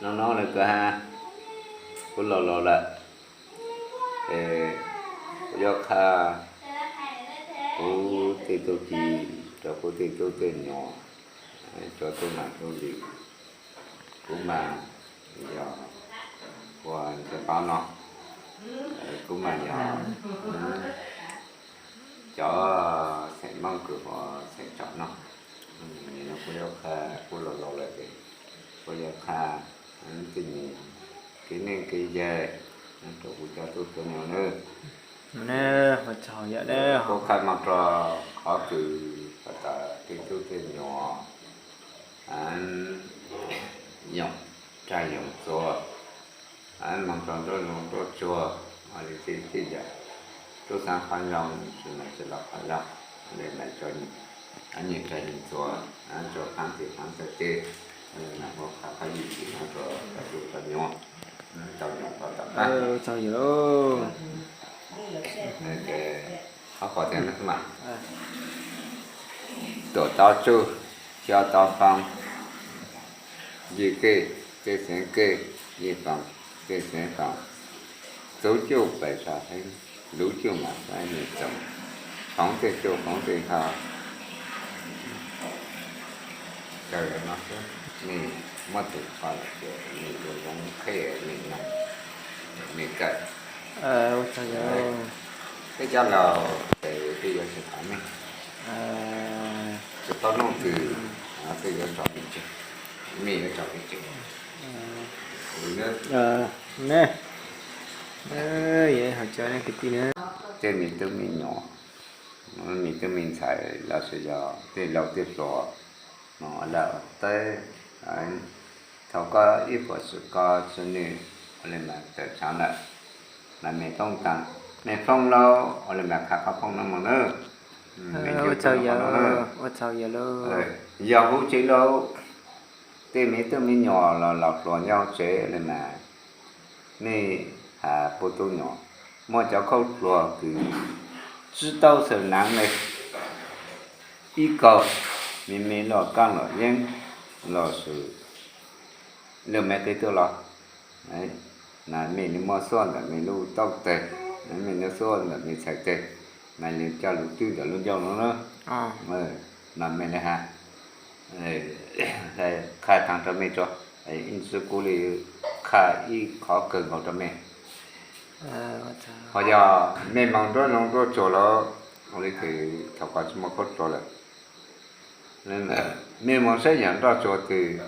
No no lawm kawg ha, kuv los los lawm, es kuv yuav qha kuv tej txuj ci rau kuv tej tub tej nyuam, tso tub mam tub lis, kuv mas yog ua ntxhais paub no, kuv mas yog cov xeem Hmoob kws ua xeem tsom no, nim no kuv yuav qha, kuv los laus lawm ces kuv yuav qha tej kev neej kev yaig rau kuv cov tub cov nyuam nawb. Kuv qha moog rau qhov kws tas tej tub tej nyuam yoom rag yoom txuas, moog rau nruab zoov nruab tsuag, ua li tej yam tub xaav qhov zoo, tsis mas tsis los qhov zoo, li mas tso nyias rag nyias txuas, tso phaab tes phaab taw teb, mas ua qhov yim tsis no rau cov tub cov nyuam, tau nyuam tau tau pab. Qhov pom tias tuam tau tsuj, xyov tau foo, yim kej, tej xeev kej, yim foo, tej xeev foo, txuv cuj pais sab heev, luv cuj mam saib nws txoos, foov tej cuj foov tej nqho. Kawg no xwb, nej muab tus qhov lawm ces nej zoo zoo qheb nej noog, nej kawm. Peb cov laus ces peb yuav tsis thov nej, tsis tau nuj twg, peb yuav tso peb tseg, nej yuav tso peb tseg. Ne, yog hais cov kwv tij na, tej me tub me nyuam, me tub me ntxhais los sis yog tej laus tej hluas mus ua laj ua teb, thaum koj ib puas xwm koj txwg nws ua li mas tawm tsaav lawm, mas mej tooj taag, mej foob lauj ua li mas qha qhov foob no mus nawb. Yog huv tsev lauj, tej me tub me nyuam los laus hluas nyob huv tsev li mas nej has puj tub nyuam, muaj cov khaub hluas kws tsi tau xaws naav le, ib kaug me me loj kaab lom yeeb los sis lwj me qi tuaj los, mas mej li muaj xuaj ntawm mej lub taub teg, mej lub xuaj ntawm mej txhais teg, mas li coj lug twb ntawm lub ncauj no na, mas mej li has, qha taag rau mej tso, ib ntsis kuv li qha ib qhov kawg nkaus rau mej. Ho yog mej moog nruab zoov nruab tsuag los, ua li ces thaum koj tsi muaj khaub hluas lawm, mej moog saib yaam nroj tsuag twg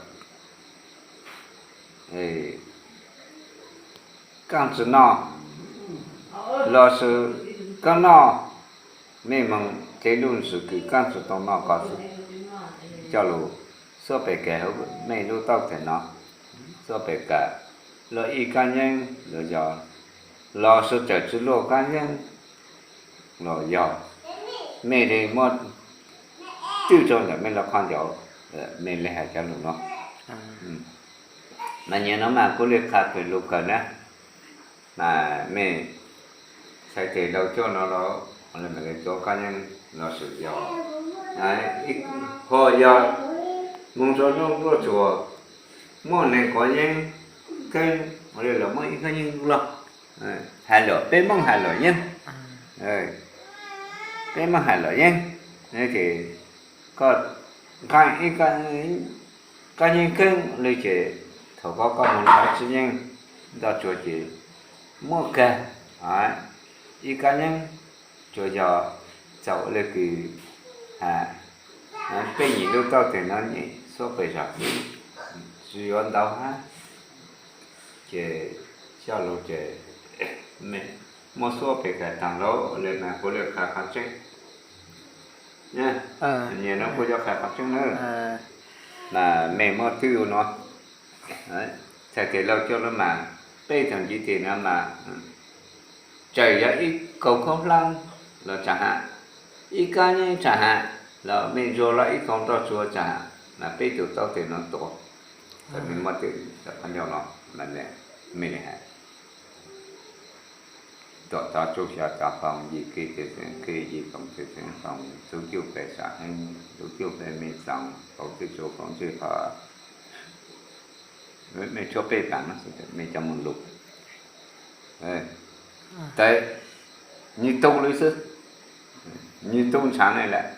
kaaj tsi noj, los sis kaaj noj, mej moog dle lub ntsis kws kaaj tsi tau noj ko xwb, coj lug xuab pem kawm huv mej lub taub teg no, xuab pem kawm, luaj ib kaab yeeb los yog, los sis txawm tsi luaj kaab yeeb los yog, mej li muab twb rua ntawm mej lub qhov ncauj, mej li has cov lug no. Mas nyias no mas kuv li qha pem lug kawg na, mas mej txhais tes laug coj no los, ua li mas li tuav kaab yeeb los sis yog, ho yog moog rua nruab tsuag, muaj neeg quav yeeb kheej, ua li los muaj ib kaab yeeb loj, has luam, peb Moob has luam yeeb, peb Moob has luam yeeb, ces koj nqaa ib kaab yeeb kheej li ces thaum koj koj moog nrog tsib yeeb nroj tsuag ces muaj kawg ib kaab yeeb, tsuas yog txaus ua li kws has, peb nyem lub taub teg no nyem xuab pem zog xwb, tsi yuav ntau hab, ces coj lug ces mej muab xuab pem kawm taag lauj, li mas kuv li qha qhov tseeb. Nyias no kuv yuav qha qhov tseeb nawb, mas mej muab twb no, txhais tes laug coj lug mas, peb tug ntxiv tes no mas, txawm yog ib kaug khaub hlaab los tsaam ham, ib kaab yeeb tsaam ham, los mej ntsuag los ib kaug nroj tsuag tsaam ham, mas peb tug taub teg no tuav, txawm mej muab twb qhov ncauj no, mas Mej le hais, tuam tov tsuj xyov tov foom, yim kis txiv xeev kis, yim foom txiv xeev foom, txuv cuj pem sam heev, txuv cuj pem mej txoos, foom txwj tsuv foom txwj qhov, mej tshuab pej paam no, mej cov mus lug, tes nyias tug li xwb, nyias tug ntshaav ne lawm.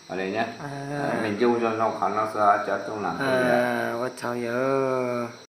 Mej ncu zoo zoo qhov no xwb cov tub no. Ua tsaug yawg.